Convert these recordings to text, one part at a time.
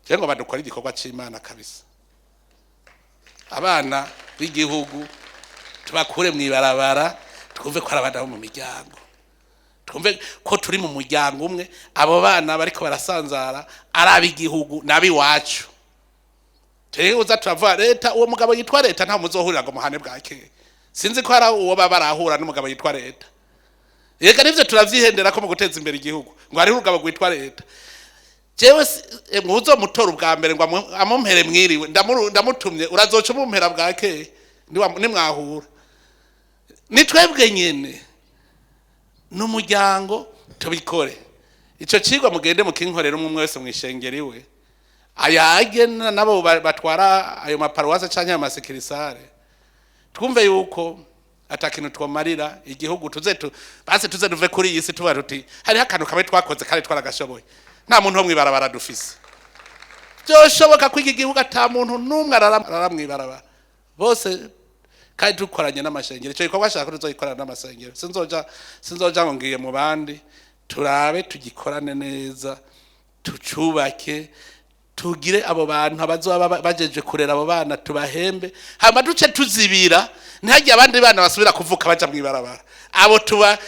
Je ngo badukora igikorwa c'Imana kabisa, abana b'igihugu tubakure mw'ibarabara, twumve ko ari abana bo mu miryango, twumve ko turi mu muryango umwe. Abo bana bariko barasanzara ari ab'igihugu n'abiwacu. Twebwe uza turavuga leta, uwo mugabo yitwa leta nta muzohurira ngo muhane bwake. Sinzi ko hari uwo baba barahura n'umugabo yitwa leta. Reka nivyo turavyihendera ko mu guteza imbere igihugu ngo hariho urugabo rwitwa leta. Jewe muzomutora ubwa mbere ngo amumpere mwiriwe, ndamutumye urazoca umumpera bwake nimwahura. Ni twebwe nyene n'umuryango tubikore. Ico cigwa mugende mukinkorera umwe umwe wese mwishengeri we, ayage nabo batwara ayo maparuwase canke ayo masekirisare, twumve yuko ata kintu twomarira igihugu. Tuze basi tuze duve kuri iyi si tuba tuti hariho akantu kamwe twakoze kandi twaragashoboye, nta muntu wo mw'ibarabara dufise. Byoshoboka ko iki gihugu ata muntu n'umwe arara mw'ibarabara bose, kandi dukoranye n'amashengero. Ico gikorwa ashaka ko tuzogikorana n'amasengero, sinzoja ngo ngiye mu bandi. Turabe tugikorane neza, tucubake, tugire abo bantu abazoba bajeje kurera abo bana tubahembe, hama duce tuzibira ntihagire abandi bana basubira kuvuka baja mw'ibarabara. Abo tuba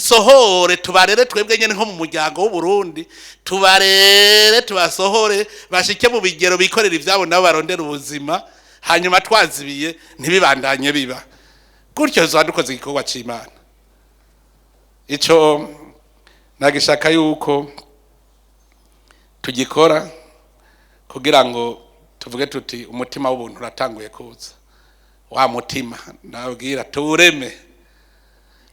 sohore tubarere twebwe nyene nko mu muryango w'u Burundi, tubarere tubasohore bashike mu bigero bikorera ivyabo nabo barondera ubuzima, hanyuma twazibiye ntibibandanye biba gutyo. Tuzoba dukoze igikorwa c'Imana. Ico nagishaka yuko tugikora kugira ngo tuvuge tuti umutima w'ubuntu uratanguye kuza, wa mutima nabwira tuwureme.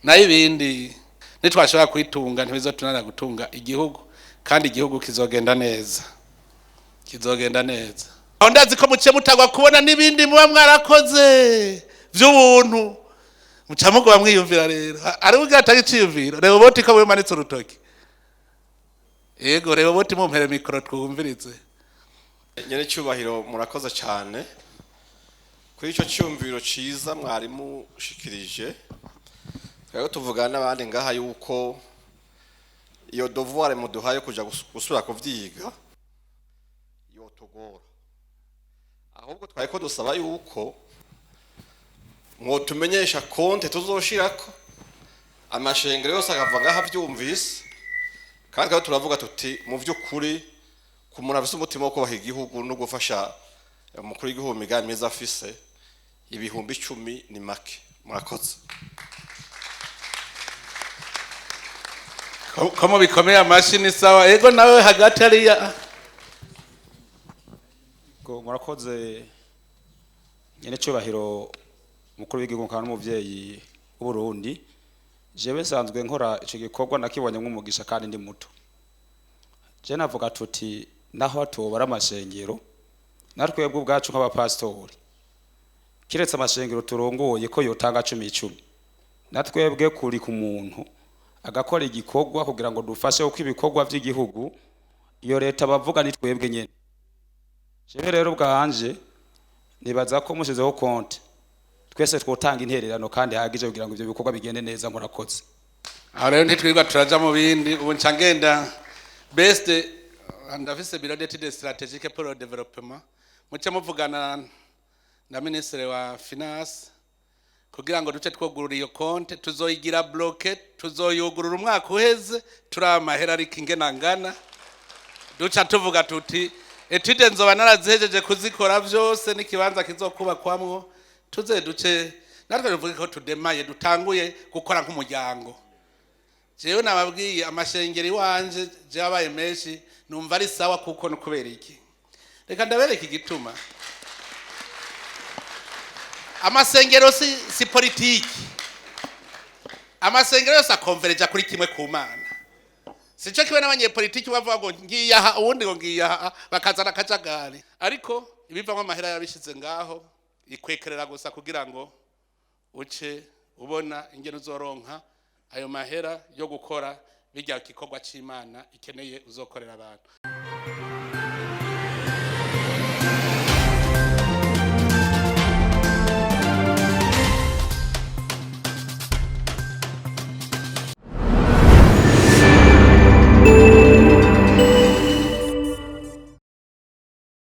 Nayo ibindi nitwashobora kwitunga ntibizotunanira gutunga igihugu, kandi igihugu kizogenda neza, kizogenda neza. Aho ndazi ko muciye mutagwa kubona n'ibindi muba mwarakoze vy'ubuntu, muca muguma mwiyumvira. Rero ari ubwo atari iciyumviro. Reba boti ko wimanitse urutoki. Yego, reba boti mumpere mikoro twumvirize. Nyene cyubahiro, murakoze cyane kuri icyo cyumviro ciza mwarimu ushikirije. Twari tuvugana n'abandi ngaha yuko iyo devoir muduhaye kuja gusubira kuvyiga yotugora, ahubwo twari ko dusaba yuko mwotumenyesha konte tuzoshirako, amashengero yose akava ngaha avyumvise. Kandi twari turavuga tuti mu vy'ukuri ku muntu afise umutima wo kubaha igihugu no gufasha umukuru w'igihugu mu migambi myiza afise, 10,000 ni make. Murakoze. Ko mubikomeye amashi ni sawa. Ego nawe hagati hariya. Ngo murakoze nyene cyubahiro umukuru w'igihugu kandi n'umuvyeyi w'Uburundi. Jewe nsanzwe nkora ico gikorwa, nakibonye nk'umugisha kandi ndi muto. Je navuga tuti naho hatobara amashengero, natwebwe ubwacu nk'abapasitori, kiretse amashengero turongoye ko yotanga cumi icumi, natwebwe kuri ku muntu agakora igikorwa kugira ngo dufashe, kuko ibikorwa vy'igihugu iyo leta bavuga ni twebwe nyene. Jewe rero ubwanje nibaza ko mushizeho konti twese twotanga intererano kandi hagije kugira ngo ivyo bikorwa bigende neza. Murakoze. Aho rero ntitwirirwa turaja mu bindi. Ubu nca ngenda best ndafise bureau d'études stratégiques pour le développement, muce muvugana na ministre wa finance kugira ngo duce twugurura iyo konte. Tuzoyigira bloquée, tuzoyugurura umwaka uheze turi amahera, ariko ingena ngana duca tuvuga tuti étude nzoba narazihejeje kuzikora vyose n'ikibanza kizokubakwamwo, tuze duce natwe tuvuge ko tudemaye, dutanguye gukora nk'umuryango. Jewe nababwiye amashengero iwanje jabaye menshi, numva ari sawa. Kuko no kubera iki? Reka ndabereka igituma. Amasengero si politiki, amasengero yose akonvereja kuri kimwe, ku Mana. Sico kimwe n'abanyepolitiki bavuga ngo ngiye aha, uwundi ngo ngiye aha, bakazana akajagari. Ariko ibivamwo amahera yabishize ngaho ikwekerera gusa kugira ngo uce ubona ingene uzoronka ayo mahera yo gukora bijya gikorwa c'Imana ikeneye uzokorera abantu.